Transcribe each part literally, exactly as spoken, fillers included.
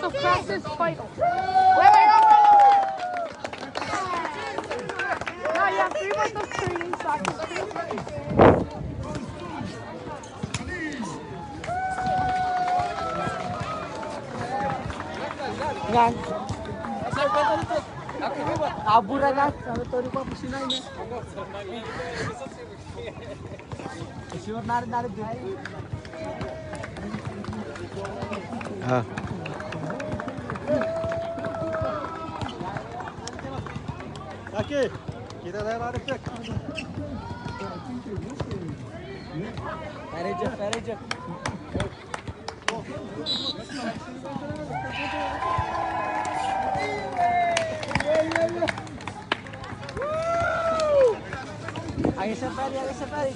So practice vital. No, yeah, three months of training, soccer. Ngang. Abura ngang, tori pa pusinai ne. Ah. Aki, kita dah ada cek. Pare cek, pare cek. Angei sefari, angei sefari.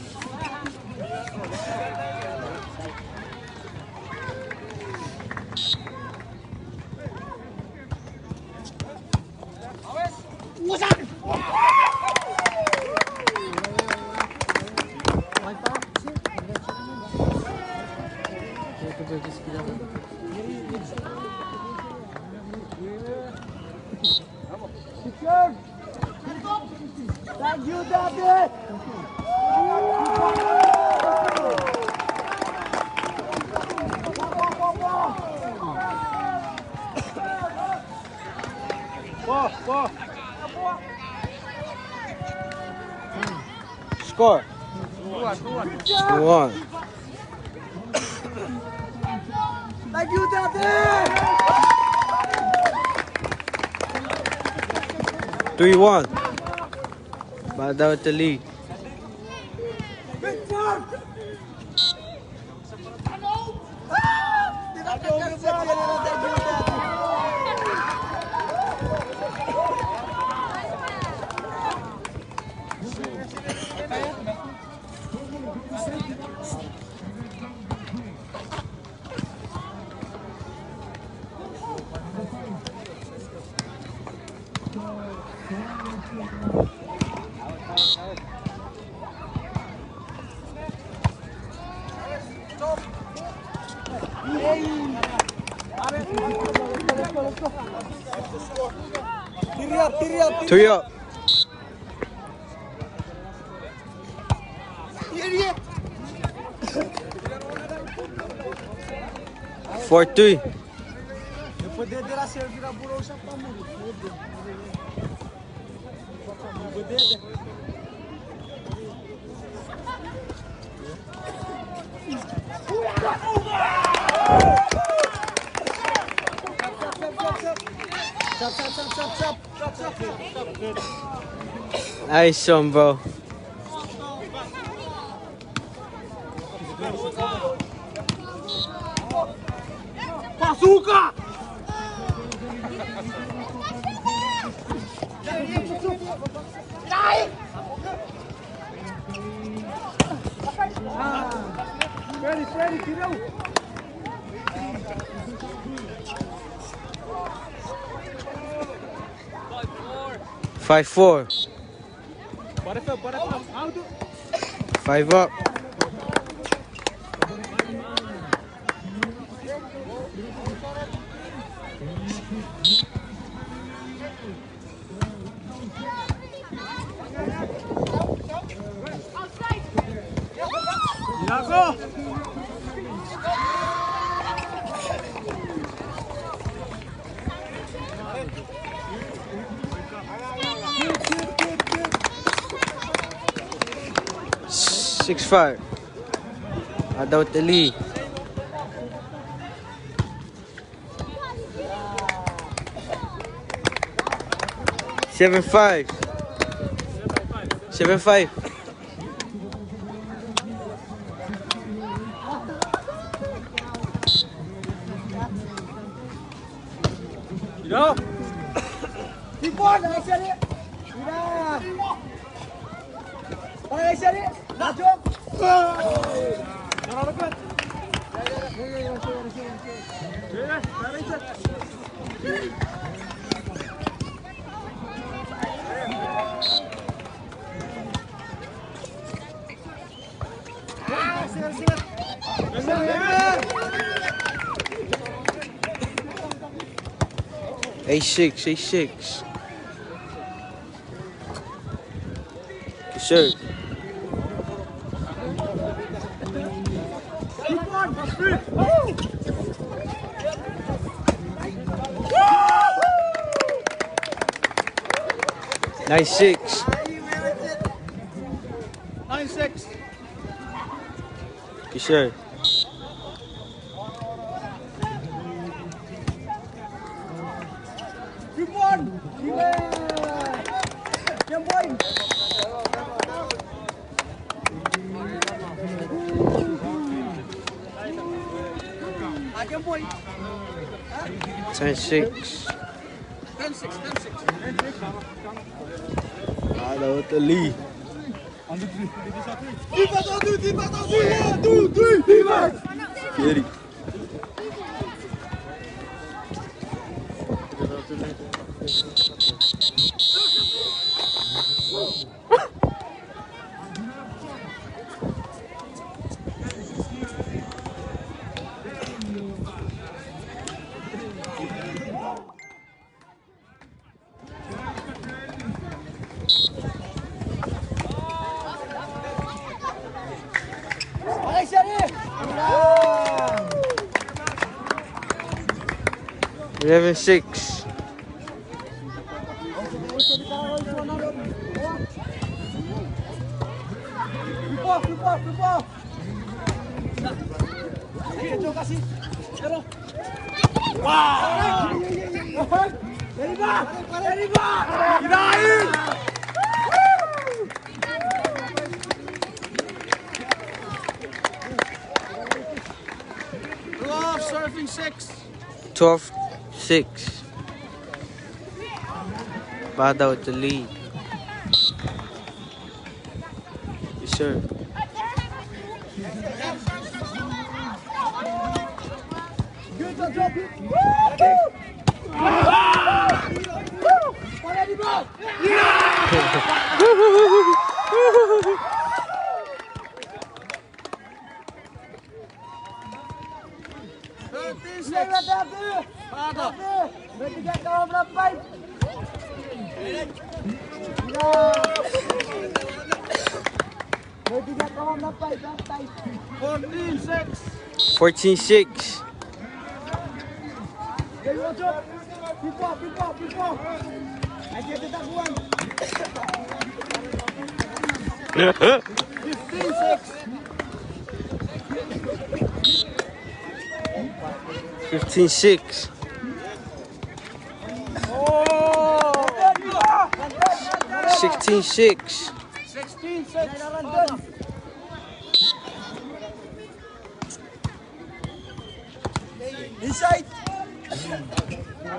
Thank you, David. Four, four. Score. Two one. Three one. But that was the lead. Three up. Four three. Nice one, bro. Bazooka! Ready, ready, get out! Five four. Five up. Six five. Adau teli. Seven five. Seven five. A six, a six. Yes, sir. Nine six. Nine six. Yes, sir. Ten six. Ten six, ten six. Hello, the lead. Defense, one, two, three, defense! One, two, three, defense! Get it. Eleven six. Twelve six. Bada with the lead. Yes, sir. Thirteen six. Father. Fourteen six. Fourteen six. Fifteen six. Fifteen six. Sixteen six. Sixteen six. Inside.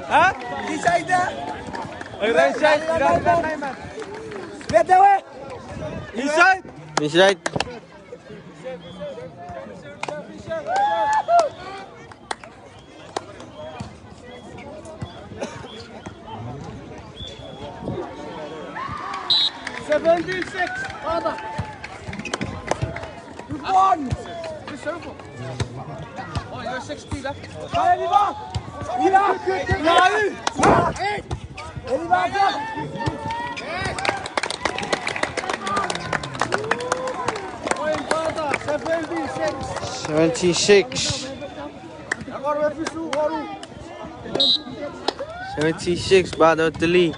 Huh? Inside there. Inside. Get away. Inside. Inside. Seventeen six, Father. Good one. Be careful. Oh, you're sixteen, huh? Fire, Viva! Viva! Viva! Viva! Seventeen six. Seventeen six, Bada with the lead.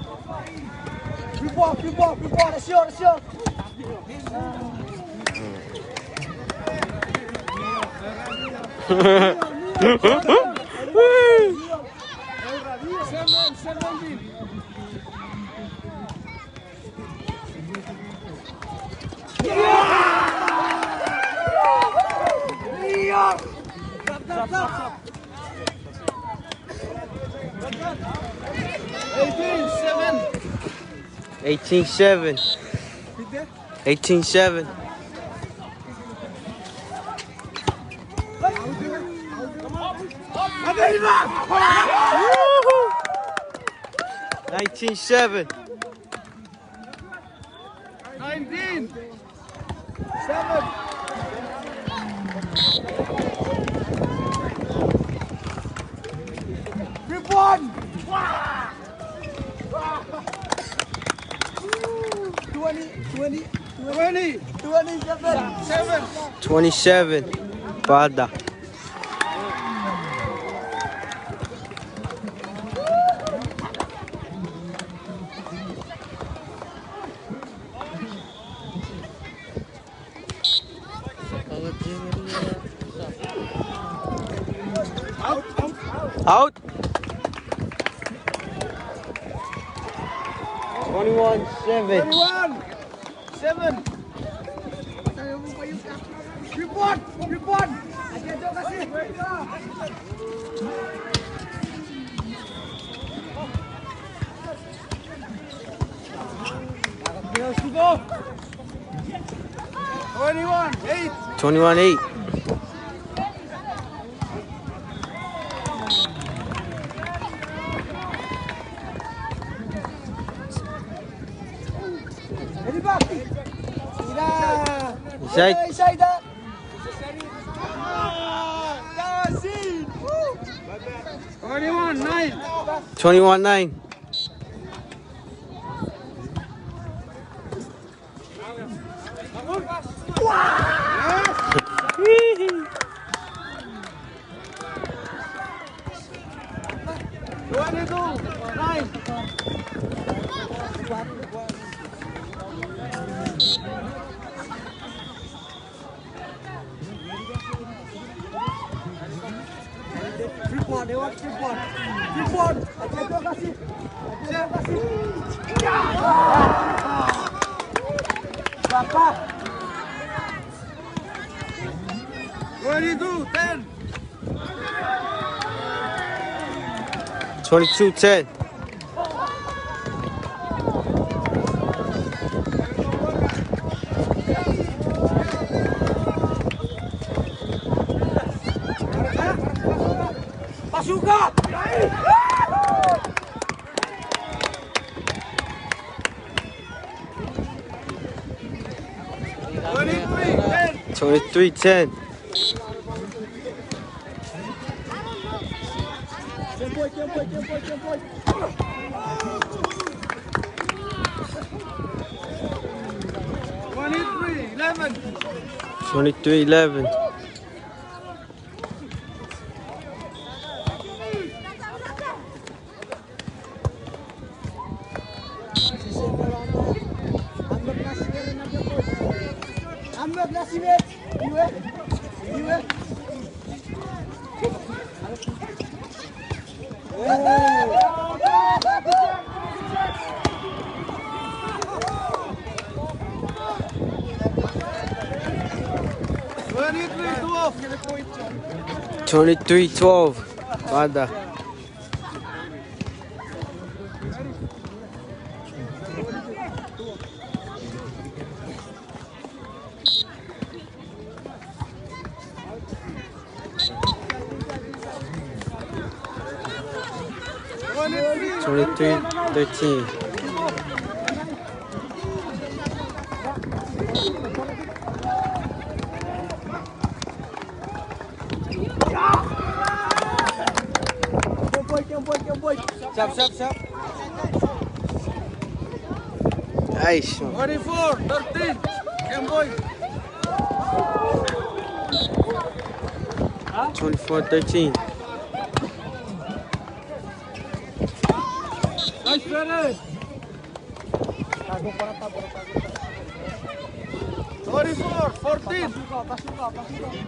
Eighteen seven. Eighteen seven. Nineteen seven. Nineteen seven. Rebound! Twenty. Twenty-seven. Twenty-seven. Pata. Out. Twenty-one seven. Twenty-one. Seven. Report! Report! Twenty-one eight. Twenty-one eight. Isai. Twenty-one nine. Twenty-one nine. Twenty-two ten. Twenty-two ten. Pasuka! Twenty-three ten. Twenty-three eleven. Twenty-three eleven. Twenty-three twelve. Pata. Twenty-three thirteen. Nice. Twenty-four thirteen. Game point. Twenty-four thirteen. Nice finish. Twenty-four fourteen. Twenty-five fourteen.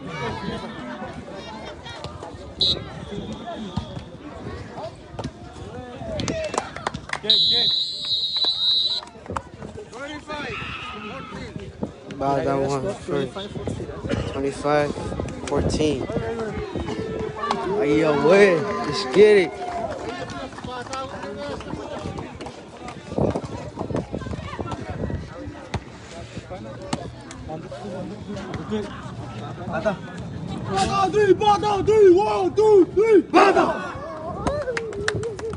Bada one first. Twenty-five fourteen. Ayo, wey. Let's get it. Pata. Pata, three, pata, three, one, two, three, pata.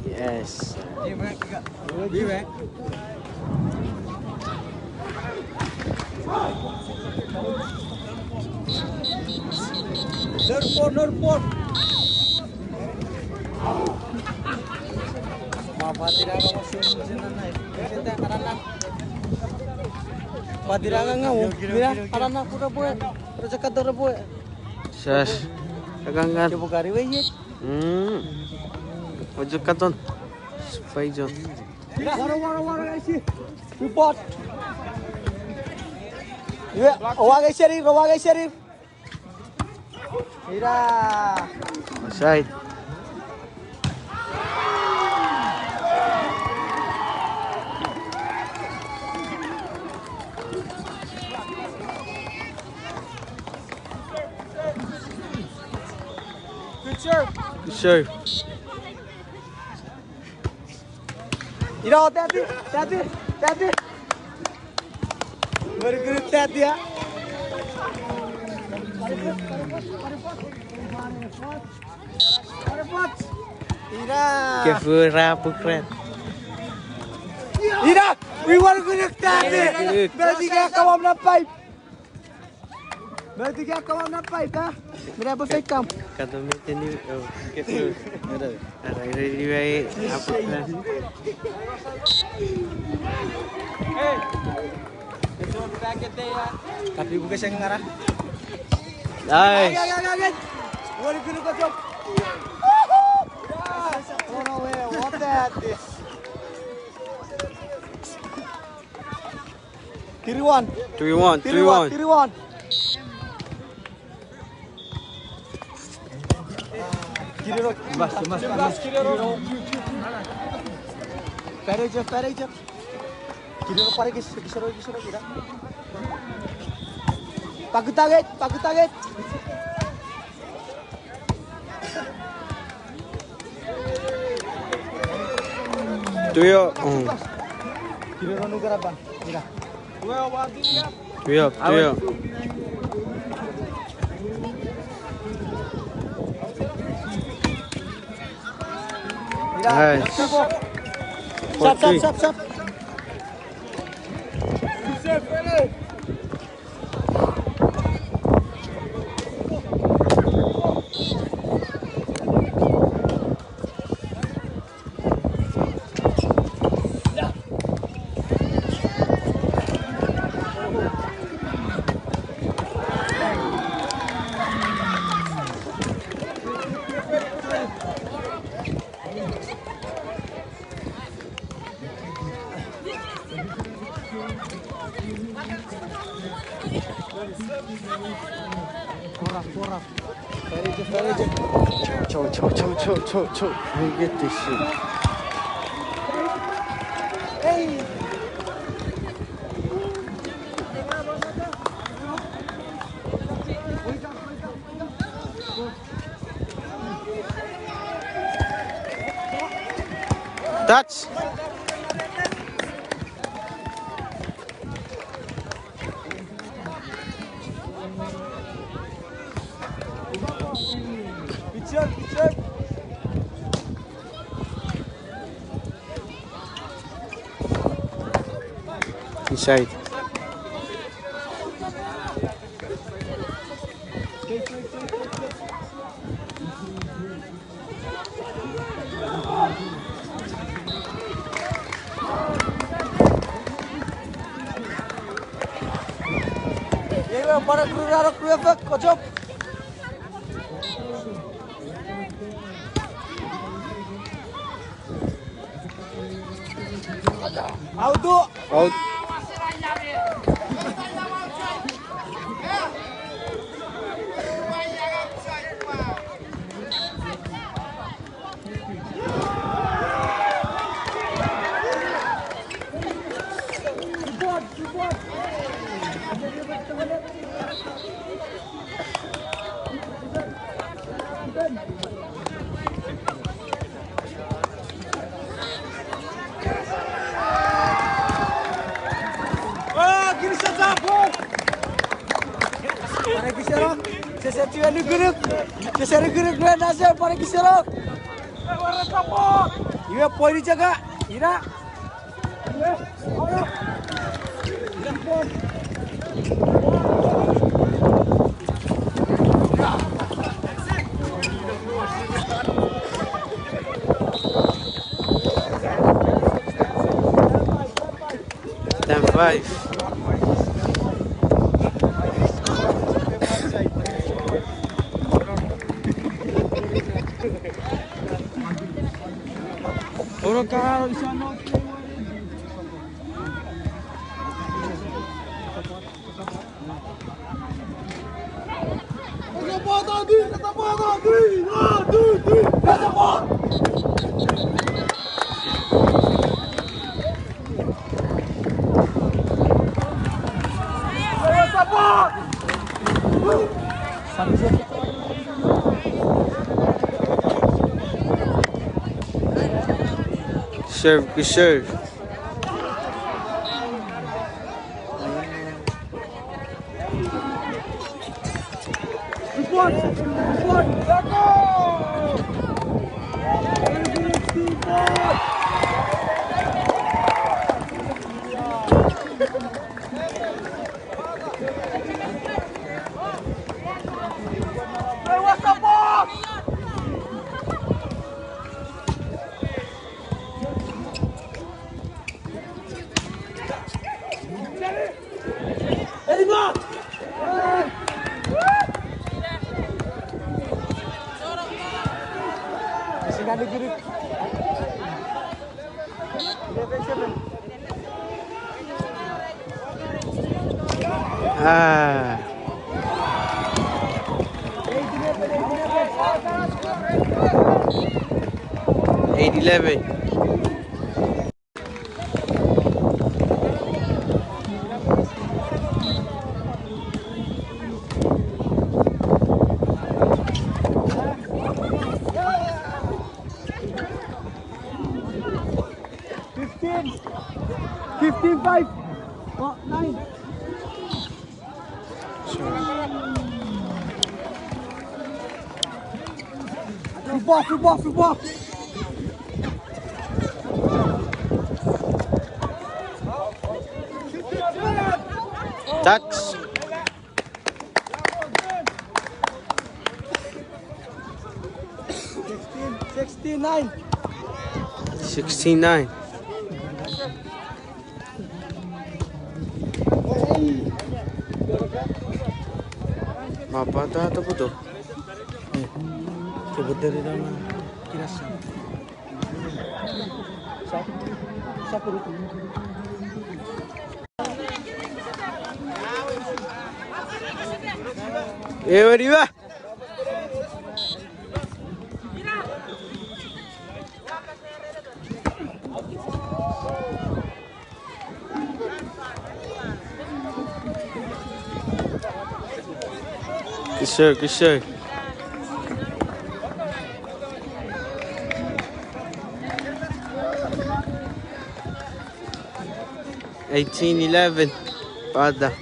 Yes. Nerpon, nerpon. Ma patira ko masin, masin nanai. Kita karana. Patira nganga, mira, arana pura pue, roja kato pue. Sas, akangan. Ke bukari we yet. Mm. Ojo katon. Spaijon. Wara, wara, wara, guys. Report. Iwe, owa guys, seri, owa guys, seri. Ira. Offside. Good serve. Good serve. Ira, tati, tati, tati. Very good, tati, ya. Ira. Kefura pukret. Ira, we want to go to tati. Very good. Very good, come on, not five. Mati ka kawa na paita. Mira bo fake cam. Kato meteni, oh, kefu. Ara, ira, ira, ira, apa na? Tapi buka sengara. Nice. Ay, ay, ay, ay, ay. What a good job. Yes. Oh, no way. What the heck? Three one. Three one, three one, three one. Kiriro, mas, mas, mas. Pare je, pare je. Kiriro, pare kis, kisero, kisero, kira. Pakutanget, pakutanget. Tuyo. Mm. Tuyo, tuyo. Nice. Sap, sap, sap, sap. Cho, cho, cho. We get this shit. Hey. Touch. Good shot, good shot. Inside. Ewe, para kru raro kru efek, kochop. Out. Out. Ah, kinisou chapur. Pare kiserok, sese tiwe nukunuk, sese nukunuk le nase pare kiserok. Iwe poini cheka, ina. Ten five. Serve, good serve. Ah. Eight eleven. Fifteen. Fifteen five. Oh, nine. Football, football, football. Touch. Sixteen nine. Sixteen nine. Ma pata taputo. Eh, taputo di dama kirasa. Ewe niwa. Good serve, good serve. Eighteen eleven. Pata.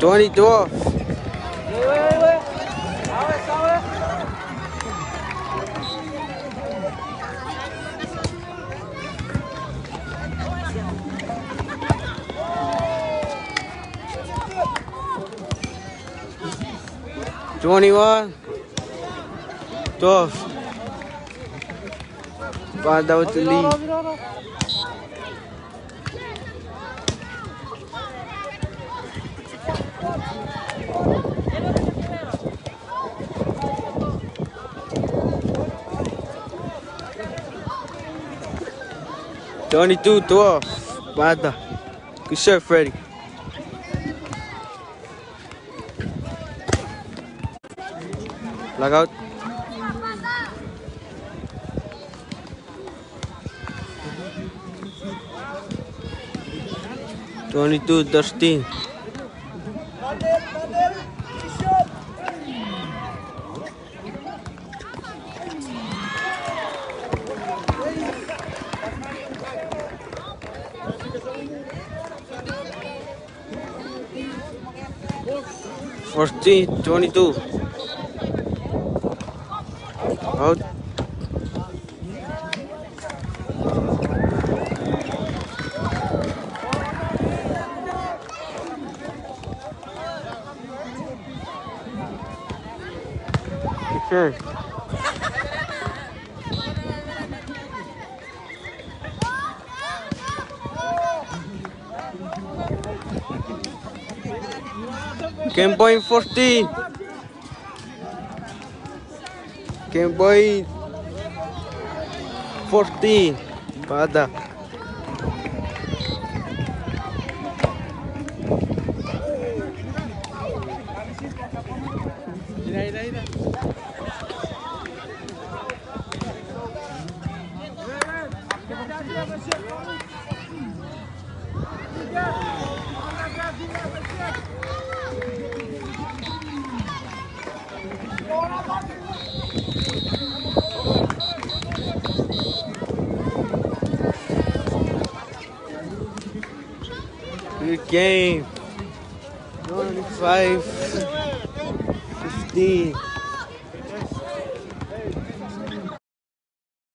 Twenty twelve. Twenty-one. Twelve. Pata with the lead. Twenty-two twelve. Pata. Good serve, Freddy. Lock out. Twenty-two thirteen. Fourteen twenty-two. Out. Okay. Game point fourteen. Game point fourteen. Pata. Good game. Twenty-five fifteen.